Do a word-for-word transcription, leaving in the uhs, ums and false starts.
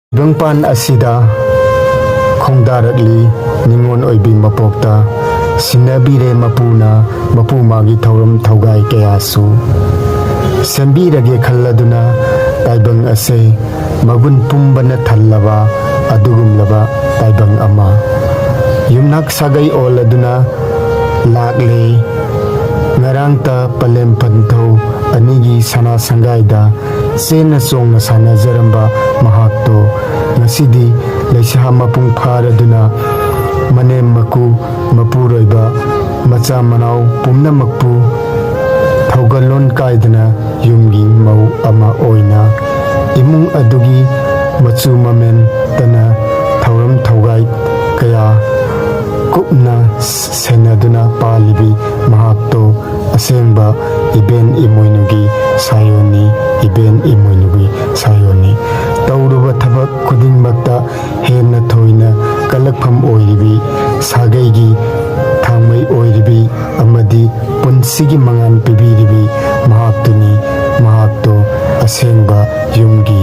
ꯇꯥꯏꯕꯪꯄꯥꯟ ꯑꯁꯤꯗ ꯈꯣꯡꯗꯥꯔꯛꯂꯤ ꯅꯤꯉꯣꯜ ꯑꯣꯏꯕꯤ ꯃꯄꯣꯛꯇ꯫ ꯁꯤꯟꯅꯕꯤꯔꯦ ꯃꯄꯨꯅ ꯃꯄꯨ ꯃꯥꯒꯤ ꯊꯧꯔꯝ ꯊꯧꯒꯥꯏ ꯀꯌꯥꯁꯨ꯫ ꯁꯦꯝꯕꯤꯔꯒꯦ ꯈꯜꯂꯗꯨꯅ ꯇꯥꯏꯕꯪ ꯑꯁꯦ ꯃꯒꯨꯟ ꯄꯨꯝꯕꯅ ꯊꯜꯂꯕ ꯑꯗꯨꯒꯨꯝꯂꯕ ꯇꯥꯏꯕꯪ ꯑꯃ꯫ ꯌꯨꯝꯅꯥꯛ ꯁꯥꯒꯩ ꯑꯣꯜꯂꯗꯨꯅ ꯂꯥꯛꯂꯦ꯫ ꯉꯔꯥꯡꯇ ꯄꯂꯦꯝ ꯄꯟꯊꯧ ꯑꯅꯤꯒꯤ ꯁꯅꯥ ꯁꯪꯒꯥꯏꯗ ꯆꯦꯟꯅ ꯆꯣꯡꯅ ꯁꯥꯟꯅꯖꯔꯝꯕ ꯃꯍꯥꯛꯇꯣ ꯉꯁꯤꯗꯤ ꯂꯩꯁꯥ ꯃꯄꯨꯡ ꯐꯥꯔꯗꯨꯅ ꯃꯅꯦꯝ ꯃꯀꯨ ꯃꯄꯨꯔꯣꯏꯕ ꯃꯆꯥ ꯃꯅꯥꯎ ꯄꯨꯝꯅꯃꯛꯄꯨ ꯊꯧꯒꯜꯂꯣꯟ ꯀꯥꯏꯗꯅ ꯌꯨꯝꯒꯤ ꯃꯧ ꯑꯃ ꯑꯣꯏꯅ ꯏꯃꯨꯡ ꯑꯗꯨꯒꯤ ꯃꯆꯨ ꯃꯃꯦꯟ ꯇꯅ ꯊꯧꯔꯝ ꯊꯧꯒꯥꯏ ꯀꯌꯥ ꯀꯨꯞꯅ ꯁꯦꯟꯅꯗꯨꯅ ꯄꯥꯜꯂꯤꯕꯤ ꯃꯍꯥꯛꯇꯣ ꯑꯁꯦꯡꯕ ꯏꯕꯦꯟ ꯏꯃꯣꯏꯅꯨꯒꯤ ꯁꯥꯌꯣꯟꯅꯤ, ꯏꯕꯦꯟ ꯏꯃꯣꯏꯅꯨꯒꯤ ꯁꯥꯌꯣꯟꯅꯤ꯫ ꯇꯧꯔꯨꯕ ꯊꯕꯛ ꯈꯨꯗꯤꯡꯃꯛꯇ ꯍꯦꯟꯅ ꯊꯣꯏꯅ ꯀꯜꯂꯛꯐꯝ ꯑꯣꯏꯔꯤꯕꯤ, ꯁꯥꯒꯩꯒꯤ ꯊꯥꯡꯃꯩ ꯑꯣꯏꯔꯤꯕꯤ ꯑꯃꯗꯤ ꯄꯨꯟꯁꯤꯒꯤ ꯃꯉꯥꯜ ꯄꯤꯕꯤꯔꯤꯕꯤ ꯃꯍꯥꯛꯇꯨꯅꯤ꯫ ꯃꯍꯥꯛꯇꯣ ꯑꯁꯦꯡꯕ ꯌꯨꯝꯒꯤ